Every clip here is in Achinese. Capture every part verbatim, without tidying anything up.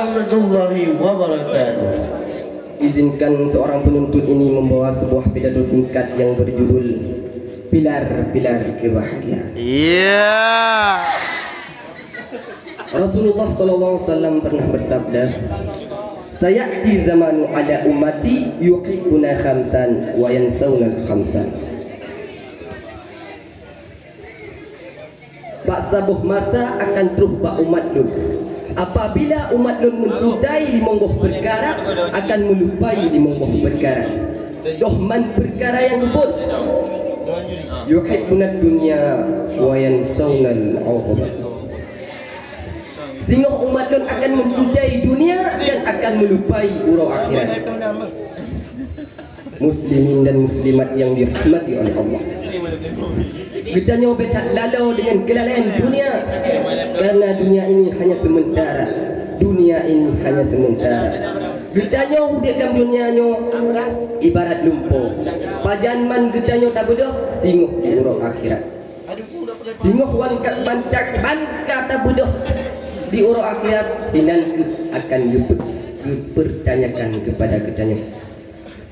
Warahmatullahi wabarakatuh. Izinkan seorang penuntut ini membawa sebuah pidato singkat yang berjudul Pilar-Pilar Kebahagiaan. Iya. Rasulullah sallallahu alaihi wasallam pernah bersabda, "Sayati zamanu ala ummati yuhibbuna khamsan wa yansauna khamsan." Bak saboh masa akan troh bak umat lôn. Apabila umat lôn mencintai limong boh perkara, akan melupai limong boh perkara. Doh man perkara nyang keupeuet, yuhibbunad dunya wa yansaunal akhirah. Singoh umat lôn akan mencintai dunia dan akan melupai uroe akhirat. Muslimin dan muslimat yang dirahmati oleh Allah. Geutanyoe beutak lalo dengan kelalaian dunia, karena dunia ini hanya sementara. Dunia ini hanya sementara. Geutanyoe udeb lam dunia nyoe ibarat lumpoe. Pajan man geutanyoe tabeudôh, singoh di uroe akhirat. Singoh wan ka-, bantak ban ka tabeudôh di uroe akhirat, inan kheueh akan geupeu-, geupeurtanyakan keupada geutanyoe.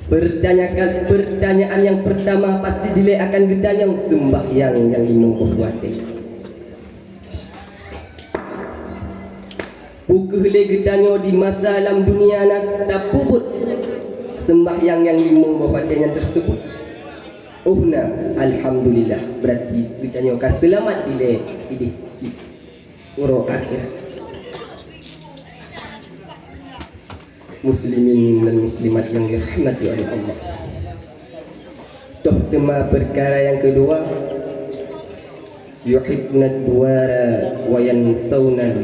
Peurtanyakan, peurtanyaan nyang peurtama pasti dilée akan geutanyoe, seumbahyang nyang limong boh watée. Peu kheueh lé geutanyoe di masa lam dunia na tapeubuet seumbahyang nyang limong boh watée nyan teuseubut? Oh na, alhamdulillah, beurati geutanyoe ka seulamat dilée ideh cit uroe akhirat. Muslimin dan muslimat yang dirahmati oleh Allah. Toh teuma peukara nyang keudua, yuhibbunad duwara wa yansaunal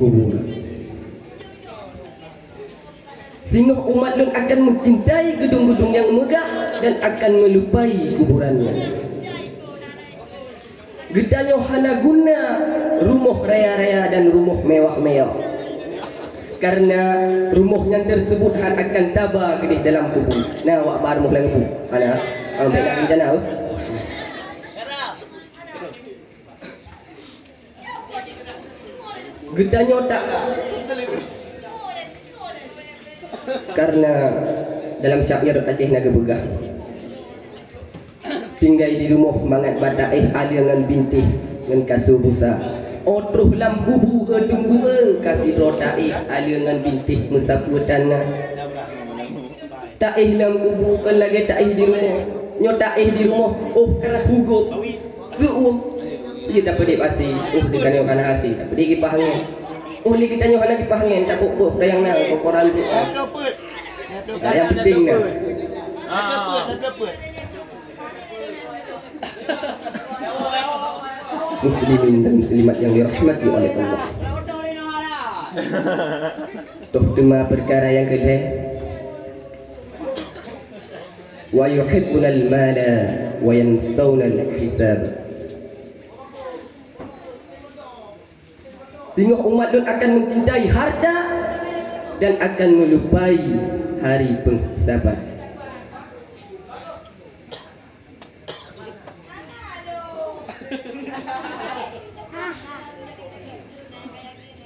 kubur. Singoh umat lôn akan mencintai gedung-gedung nyang meugah dan akan meulupai kuburannya. Geutanyoe hana guna rumoh raya-raya dan rumoh mewah-mewah, karena rumoh nyan teuseubut han akan taba keudeh dalam kubu. Na awak ba rumoh lam kubu? Hana. Ampai nak rencana, eh? Geutanyoe tak, karena dalam syair Aceh na geupeugah, tinggai di rumoh mangat bataéh, aleue ngon bintéh ngon kasô busa. Oh troh lam kubu, eh, teungku, eh, ka sidroe taéh, aleue ngon bintéh meusapeue tanah. Taéh lam kubu kon lagée taéh di rumoh. Nyoe taéh di rumoh, oh, ka na hugob. Seuuem. Iya tapeudeb asie, oh, di geutanyoe hana asie, tapeudeb kipah angén. Oh, lé geutanyoe hana kipah angén, tapok-pok sayang na kokoran tu. Nah, nyang penting na. Muslimin dan muslimat yang dirahmati oleh Allah. Toh teuma peukara nyang keulhée, wa yuhibbunal mala wa yansaunal hisab. Singoh umat lôn akan mencintai harta dan akan meulupai hari penghisaban.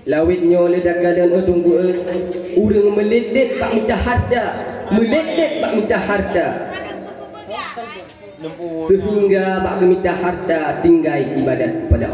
Lawét nyoe lé takalon, eh, teungku, eh, ureuëng meulet-let bak mita harta, meulet-let bak mita harta, seuhingga bak geumita harta tinggai ibadat kepada